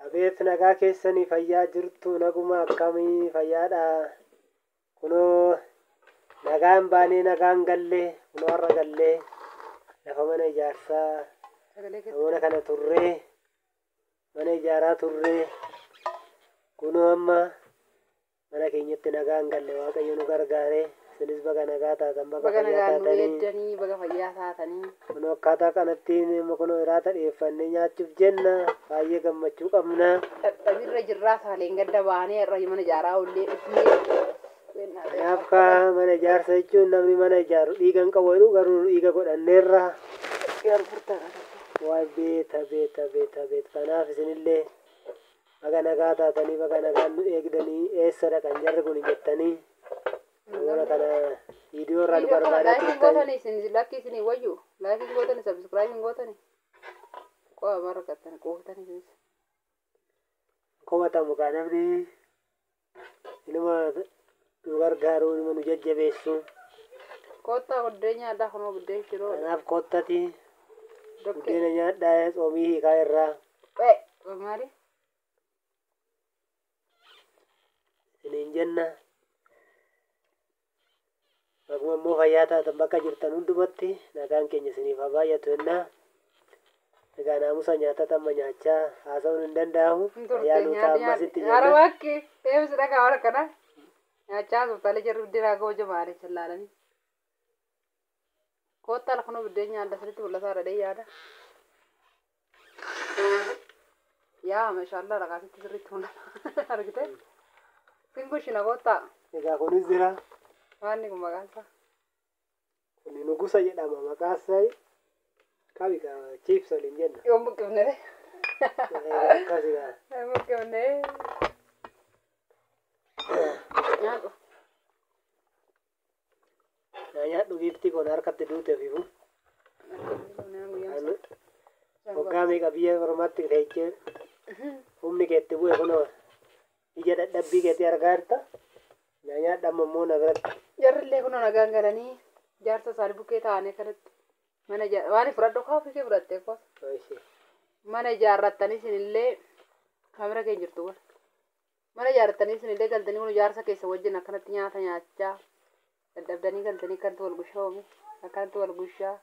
Abeet nagaa keessanii fayyaa jirtu naguma akkamii fayyaadha. Kunoo nagaan baanee nagaan gallee kunoo har'a gallee lafa mana ijaarsaa namoota kana turree mana ijaaraa turree kunoo amma mana keenyatti nagaan galle Waaqayyo nu gargaaree isinis baga nagaa taatan baga Baga fayyaa nagaan nu taatanii. eeddanii baga fayyaa taatanii. Kunoo akkaataa kanatti kunoo iraata dhiyeeffannee nyaachuuf jenna baay'ee gammachuu qabna. Dadhabirra jirraa saaleen gadda baanee irra mana ijaaraa ollee dhufnee. Kanaaf kaa mana ijaarsa jechuun namni mana ijaaru dhiiga hin qabu jedhu garuu dhiiga godhanneerra. Waa beeta beeta beeta beeta kanaaf isinillee baga nagaa taatanii baga nagaan nu eegdanii eessa dhaqan jarri kun jettanii namoota kana viidiyoo irraa nu Viidiyoo kana barbaadaa like hin turtan. gootanii isin lakki isinii wayyu like hin gootanii subscribe hin gootanii qo'a barakattanii quuftanii isinis. Komatamu kaa namni inuma nu gargaaru inuma nu jajjabeessu. Koottaa buddeen nyaadhaa kunoo buddeen shiroo. Kanaaf koottati Dokkee. buddeena nyaadhaa tsoomii hiikaa irraa Maali? isiniin jenna. Akkuma immoo fayyaa taatan bakka jirtan hundumatti nagaan keenya isiniif haa baay'atu jennaa. Egaa naamusa nyaata tamma nyaachaa haasa'uun hin danda'amu. Hin turte Fayyaa nuu ta'a nyaadhi ammasitti nyaadhi. Hara jenna. wakki eebsi dhagaa warra kana nyaachaa turtaalee jarri buddeen haa goja maali challaalanii. Koottaa kunoo buddeen nyaadha sirriitti mul'ataa dhadhee yaada. Yaa mashaallaa dhagaasitti sirriitti mul'ata argite. Singushina koottaa. Egaa kunis jira. Waanni kun maqaan isaa. Kun nugusa jedhama maqaan isaa qabi chips waliin jenna. Yoon buqqifne. Akkas egaa. Yoon buqqifne. Nyaadhu. Naa nyaadhu giiftii kun harkatti duute ofiifu. Waggaa meeqa biyya ormaatti teechee humni keetti bu'e kunoo ija dadhabbii keetti argaa jirta. Naa nyaadhu amma immoo na biratti. Jarrillee kunoo nagaan galanii jaarsa isaanii bukkee taa'anii akkanatti mana waan fudhadhu kaa ofii kee fudhattee koo mana ijaarrattanii isinillee kaamera keenya jirtu wal mana ijaarrattanii isinillee galtanii kun jaarsa keessa wajjin akkanatti nyaata nyaachaa dadhabdanii galtanii akkanatti wal gushaa oomi akkanatti wal gushaa.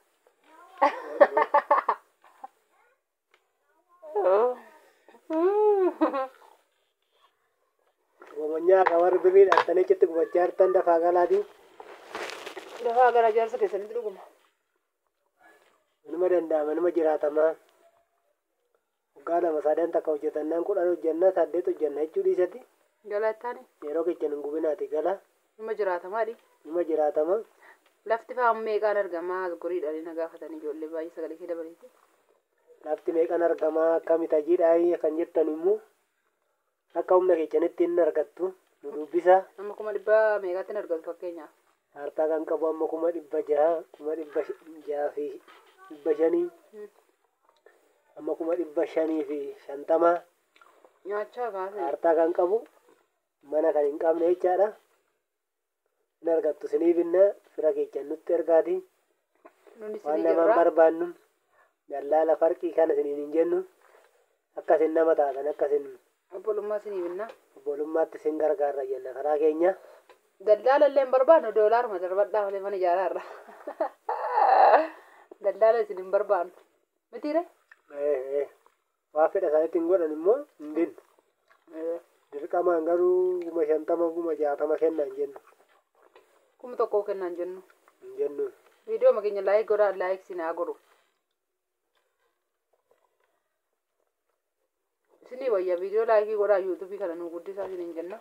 Gomonyaa akka warri birrii dhaabtanii achitti gubachaa jirtan dafaa galaatii. Dafaa gara jaarsa keessanitti dhuguma. Nama danda'ama nama jiraatamaa. Waggaa lama sadan takka hojjetannaan 10 hojjenna 8 hojjenna jechuu dhiisati. Galattaani. Yeroo keessa hin gubinaati gala. Nama jiraatamaadhi. Nama jiraatama. Lafti fa'aa meeqaan argamaa goriidhaan na gaafatanii ijoollee baay'ee sagalee kee dabaleeti. Lafti meeqaan argamaa akkami tajiidhaa kan jettan immoo akka humna keessanitti hin argattu nu dubbisa. Amma 100,000 meeqaatti hin argatu fakkeenyaaf. Kaartaa kan qabu amma 600,000 600,500 amma 550,000. Nyaachaa kaasee. Kaartaa kan qabu mana kan hin qabne jechaadha. Hin argattu isiniif inna fira keessan nutti ergaati. Nuni Waan isinii namaan jirra. barbaannu dallaala farqii kana isiniin hin jennu akkasin nama taatan akkasin Obbolummaa isinii binna. obbolummaatti isin gargaarra jenna karaa keenya. Dallaala illee hin barbaannu doolaaruma darbadhaa malee mana ijaaraa irra. Dallaala isin hin barbaannu. Mitiire? Waa fedha isaaniitti hin godhan immoo hin dinnu. Dirqamaan garuu 50,000 60,000 kennaa hin jennu. 1,000 kennaa hin jennu. Hin jennu. Viidiyoo keenya like godhaa like isin haa godhu. Isinii wayya viidiyoo like godhaa yuutuubii kana nu guddisaa isin hin jenna.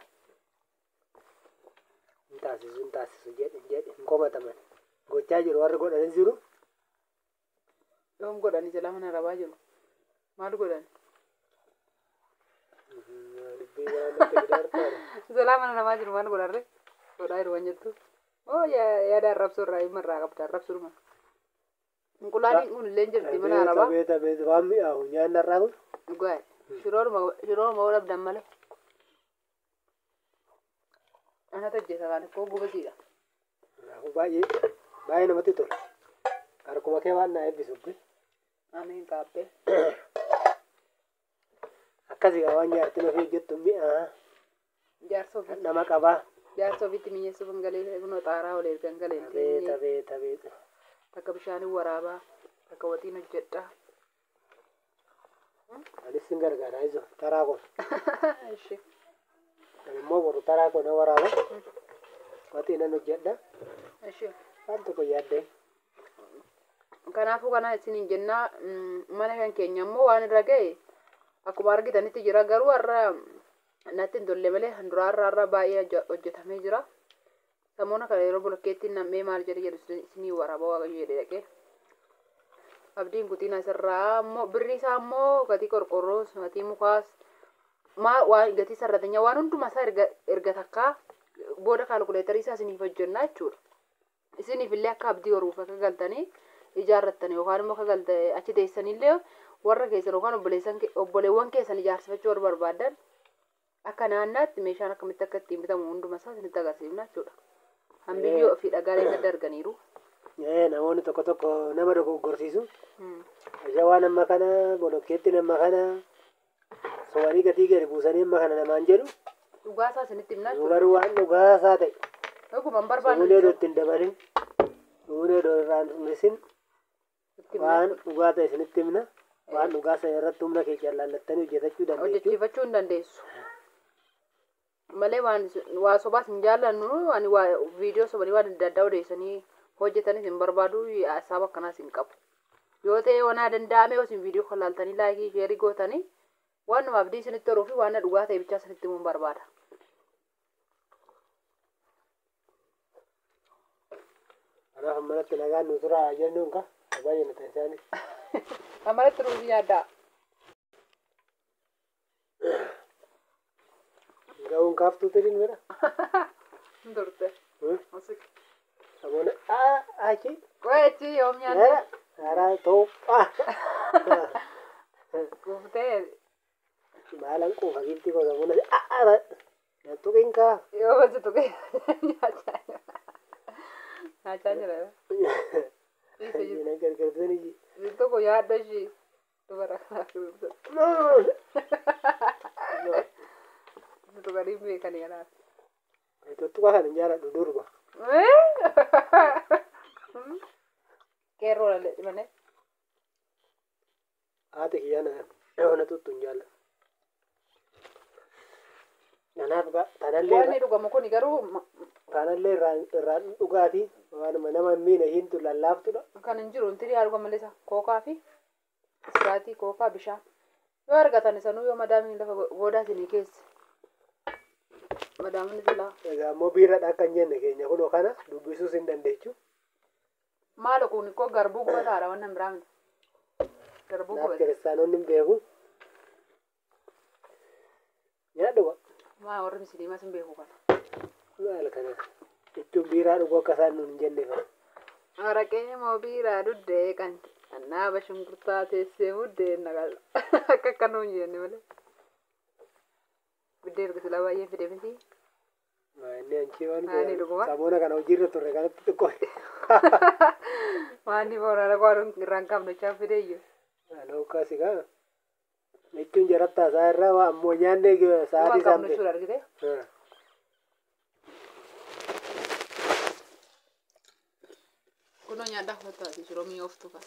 Hin taasisu hin taasisu jedhe jedhe hin komataman. Gochaa jiru warri godhanis jiru. Yoom godhani jala mana rabaa jiru. Maal godhani? Dubbii waan nutti fidaartaadha. Jalaa mana namaa jiru maal godharre? Godhaa jiru waan jettu. Oo yaada arrabsuu irraa dhimma irraa qabda arrabsuudhuma. Inqulaaliin kun illee jirti mana arabaa. Beeta beeta waan mi'aawu nyaanni irraa kun. Dhugaa shiroodhuma shiroodhuma yoo dhabdan malee. Anatu hojjeta kaan koo gubasiidha. Kanaafuu baay'ee baay'ee namatti tola. Harkuma kee waan na eebbisu. Amiin kaappee. Akka Akkasii waan jaartiin ofii hojjettu mi'a. Jaarsa ofiitti. Nama qabaa. Jaarsa ofiitti mi'eessuuf hin galee kunoo xaaraa ol erga hin galeen. Abeet abeet abeet. Takka bishaaniin waraabaa. Takka waxiin hojjedhaa. Anis sin gargaara iso taraa kun. Ishi. Ani immoo boru taraa kun waraaba. Waxii nan hojjedha. Ishi. Waan tokko yaaddee. Kanaafuu kana isiniin jennaa mana kan keenya immoo waan irra ga'e akkuma argitanitti jira garuu har'a natti hin tolle malee duraa har'a baay'ee hojjetamee jira. Samoona kana yeroo bolokkeettiin nam'ee maal jedhe jedhu isinii waraaba waaqayyo jedhe dhaqee. Abdiin kutiin asirraa immoo birri isaa immoo gatii qorqorroos gatii mukaas maal waan gatii sarratanya waan hundumaa isaa erga takkaa booda kaalkuleetarii isaa isiniif hojjennaa jechuudha. Isiniif illee akka abdii horuuf akka galtanii ijaarrattan yookaan immoo akka galte achi teessanillee warra keessan yookaan obboleewwan keessan ijaarsifachuu warra barbaadan akka naannaatti meeshaan akkamitti akka ittiin bitamu hunduma isaa isinitti agarsiifna jechuudha. Hambiyyoo ofii dhagaalee gadda arganiiru. Namoonni tokko tokko nama dogoggorsiisu. Meeshaa waan amma kana bolokkeettiin amma kana sobanii gatii gadi buusanii amma kana namaan jedhu. Dhugaa isaa isinitti himna jechuudha. Garuu waan dhugaa isaa ta'e. Dhuguma hin barbaannu. Sumuunee odoo ittiin dabalin. Sumuunee odoo irraan hir'isin. Waan dhugaa ta'e isinitti himna. Waan dhugaa sana irratti humna keenya laallattanii hojjetachuu dandeessu. Hojjechiifachuu hin dandeessu. Malee waan waa sobaas hin jaallannu ani waa viidiyoo sobanii waan adda addaa odeessanii hojjetanis hin barbaadu hasaaba akkanaas hin qabu. Yoo ta'e wanaa danda'ame yoo isin viidiyoo kan laaltanii laayikii sheerii gootanii waan numaaf abdii isinitti horuu fi waan dhugaa ta'e bichaa isinitti himuun barbaada. Kanaaf ammalatti nagaan nu turaa jennuun ka baay'ee na ta'e isaanis. Ammalatti ruuzii nyaaddaa. Ga'uun kaaftuu tiriin fedha. Turte. Samoona achi. Qo'eechi yoom nyaanna? Haaraa ta'uu. Kuuftee. Maalan quufa giiftii koo samoona na tuqin kaa. Yoo gosi tuqee nyaachaa jira. Nyaachaa jira. Na gargaarsan iji. Tokko yaadda ishii dubara kanaaf. Tuqanii beekanii kanaaf. Tuttuqa kan hin jaaladhu durba. Qeerroo lalle dhimane. Haati kiyyaa na tuttu hin jaalladhu. Kanaaf tanallee. Wanni dhugamu kuni garuu. Tanallee irraan dhugaatii waanuma nama hin miine hintu lallaaftudha. Kan hin jiru intinni haa dhugamu isa kookaa fi ispiraatii kookaa bishaan. Yoo argatan sanuu yoo madaamiin lafa goodaa isinii keessa. Madaamni silaa. Egaa immoo biirradha akka hin jenne keenya kunoo kana dubbisuus hin dandeechu. Maalo kun koo garbuu gubataadha wannan biraa miti. Garbuu gubata. Kiristaanonni hin beeku. Nyaadhu. Maa warri musliimas hin beeku kana. Maal kana jechuun biiraa dhuguu akka isaan nuun hin jenne fa'a. Araqee moo biiraa dhuddee kan annaaba shunkurtaa teessee muddeen naqal akka akka nuun jenne malee. Biddeen erga silaa baay'ee fide miti. Inni anchi waan samoona kana hojiirra turre kanatti xiqqoo. Waan boorana waan irraa hin qabne chaa fide iyyuu. Aloo akkasi kaa. Jechuun jarattaa isaa irraa waa ammoo nyaanne sa'aatii isaan beeku. Waan qabnu argite. Kunoo nyaadhaa fudhataa shiroo mi'ooftu kan.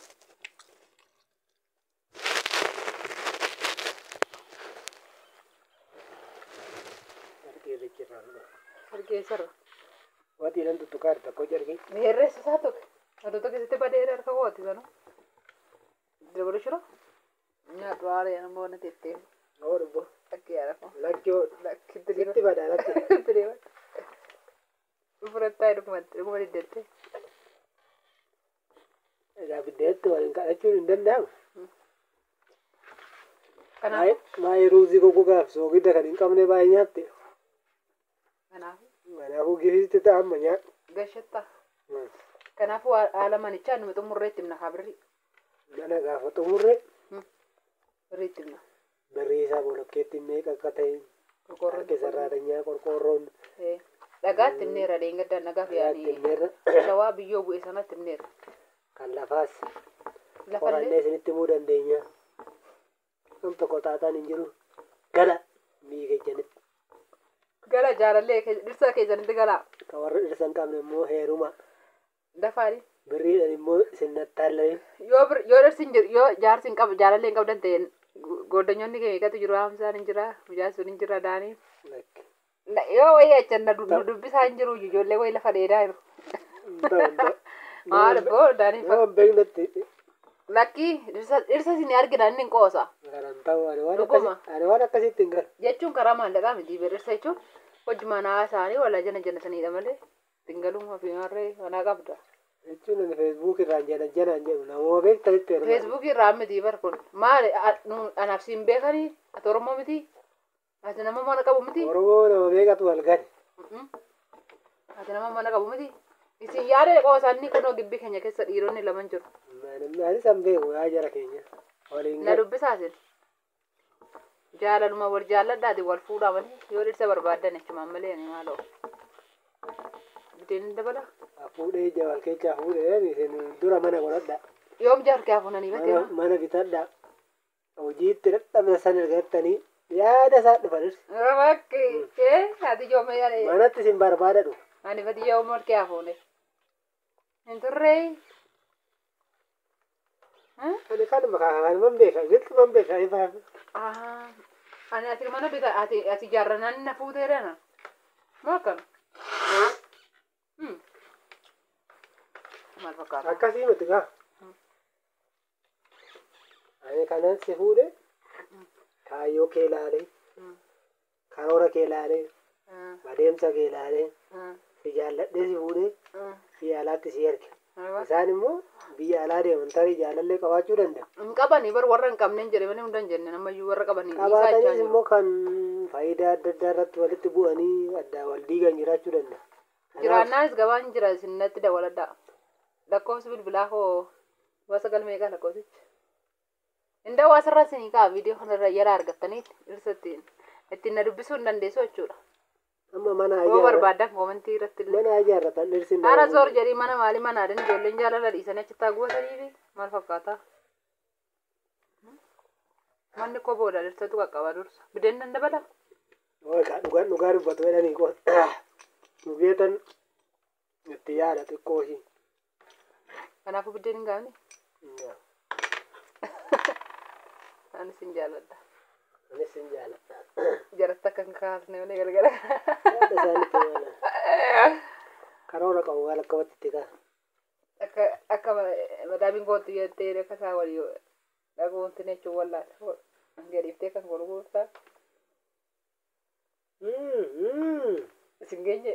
Harkeessarra. Waati jedhan tuttuqaa jirta koo jargi. Herreessa isaa tokko. Wantoota keessatti badeera harka kooti sana. Dabalu shiroo. Nyaadhu haala yana boona tettee. Oo dubbo. Lakki yaada. Lakki oo. Lakki Sitti badaa lakki. Itti deema. Fudhattaa dhuguma diddatte. Egaa biddeetti waliin kadhachuun hin danda'amu. Kanaaf. Baay'ee ruuzii goggogaaf soogidda kan hin qabne baay'ee nyaatte. Kanaafuu. Kanaafuu gifiitti ta'a amma nyaadhu. Gashatta. Kanaafuu haala manichaa numa xumurree itti himna haa birrii. Mana gaafa xumurree. Birrii itti himna. Birrii isaa bolokkeetti meeqa akka ta'e. Harki sarraatanyaa qorqoorroon. Dhagaatti himneera leengaddaan dhagaaf yaani. Shawaa biyyoo bu'e sanatti himneera. Kan lafaas. Qorannee isinitti himuu dandeenya. Nam tokko taataan hin jiru. Gala biyya keessanitti. Gala jaalallee dhirsa keessanitti galaa. Kan warra dhirsa hin qabne immoo heeruma. Dafaani. Birriidhaan immoo isin nattaalanii. Yoo yoo dhirsi hin jiru yoo jaarsi hin qabu jaalallee hin qabdan ta'e gooddanyoonni kee meeqatu jiru Hamsaan hin jira mucaan sun hin jira Daanii. Yoo wayii achan na dubbisaa hin jiru ijoollee wayii lafa dheedaa jiru. Maal boo Daanii Nama hin beeknetti. Lakkii dhirsa isin argina inni hin qoosa. Kanan ta'u ani waan Dhuguma. akkasii ani waan akkasitti hin galu. Jechuun karaa maallaqaa miti dhirsa jechuun hojii manaa isaanii wala jana janataniidha malee ittiin galuun ofii marree manaa qabda. Jechuun ani feesbuuk irraan jana janaan jedhu nama beektanitti heeruma. Feesbuukii irraa miti bar kun maali anaaf siin beekanii ati Oromoo miti ati nama mana qabu miti. Oromoo nama beekatu wal gane. Ati nama mana qabu miti. Isin yaada qoosaanni kunoo gibbii keenya keessa dhiironni laman jiru. Anis an beeku yaa jara keenya. Waliin Na galu. dubbisaa isin. Jaalaluma wal jaalladhaati wal fuudhaa malee yoo dhirsa barbaaddan achumaan malee ani maaloo. Biteen dabala. Fuudhee ija wal keessaa fuudhee isin dura mana godhadha. Yoom jaarkee hafuunanii batee Mana mana bitadha. Hojiitti dadhabna san argattanii yaada isaa dhufa dhirsi. Bakki ati yooma yaade Manatti isin barbaada dhufa. ani bati yooma warqee hafuune. Hin turree. Ani kanuma kanuman beeka gilxuman beeka ifa. Ani ati mana bita ati ati jaarranaan na fuuteerana. Moo akkam? Maal fakkaata? Akkasii miti gaa. Ani kanan si fuudhe kaayyoo kee ilaalee karoora kee ilaalee adeemsa kee ilaalee si jaalladhee si fuudhee biyya alaatti si erge. Isaan immoo biyya alaa deeman tarii jaalallee qabaachuu danda'u. Hin qabanii bar warra hin qabne hin jedhe malee hunda hin jenne nammayyuu warra qabanii dhiisaa jechaa Qabaatanis jiru. immoo kan faayidaa adda addaa irratti walitti bu'anii addaa wal diigan jiraachuu danda'a. Kanaaf Jiraannaanis gabaan jira isin natti dabaladhaa. Lakkoofsi bilbilaa koo waa sagal meeqa lakkoofsichi? Inda waa asirra isinii ka'a viidiyoo kanarra yala argattanii dhirsa ittiin ittiin na dubbisuu hin dandeessu jechuudha. amma mana Yoo ijaarra barbaaddan koomentii irratti illee. mana ijaarratan dhirsi hin Haara dhabamu. zoor jedhii mana maalii manaadhaan ijoolleen jaalala dhiisanii achitti haa gubatanii fi maal fakkaata? Manni koo booda dhirsatu qaqqaba dursa. Bideen nan dabala. Waaqa dhugaa dhugaa dubbatu jedhanii qofa. Dhugeetan itti yaada xiqqoo ishii. Kanaafuu biddeen hin gaafne. Anis hin jaaladha. Anis hin jaaladha. Jaratti akka hin kaasne malee galgala. Yaada isaanitti maala. Karoora qabu waan akkamatti itti ka'a. Akka akka madaamiin kootu jettee akka isaa walii dhaguunti jechuun wallaala. Gadiiftee kan godhu gooftaa. Isin geenye.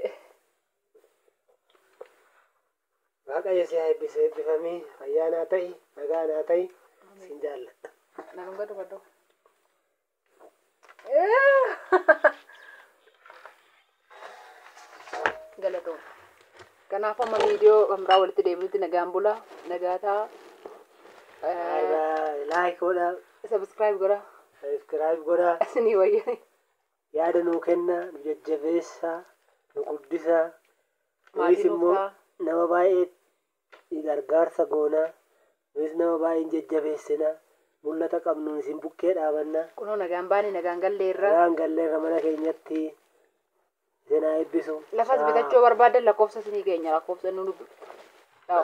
Waaqayyo si haa eebbisu eebbifamii fayyaa naa ta'i nagaa naa ta'i sin jaalladha. Nan gadu gadu. Galatoom. Kanaaf amma viidiyoo kan biraa walitti deebinutti nagaan bulaa nagaa ta'a. Bye bye. Like godhaa. Subscribe godhaa. Subscribe godhaa. Isinii wayyanii. Yaada nuu kennaa nu jajjabeessaa nu guddisaa. Maatii Nunis nuuf immoo ta'a. nama baay'ee gargaarsa goonaa. Nunis nama baay'ee jajjabeessinaa. Mul'ata qabnuun isin bukkee dhaabannaa. Kunoo nagaan baane nagaan galleerra. Nagaan galleerra mana keenyatti isin haa eebbisu. Lafas bitachuu barbaadan lakkoofsa isinii keenya lakkoofsa nu dubbiftu. Ciao.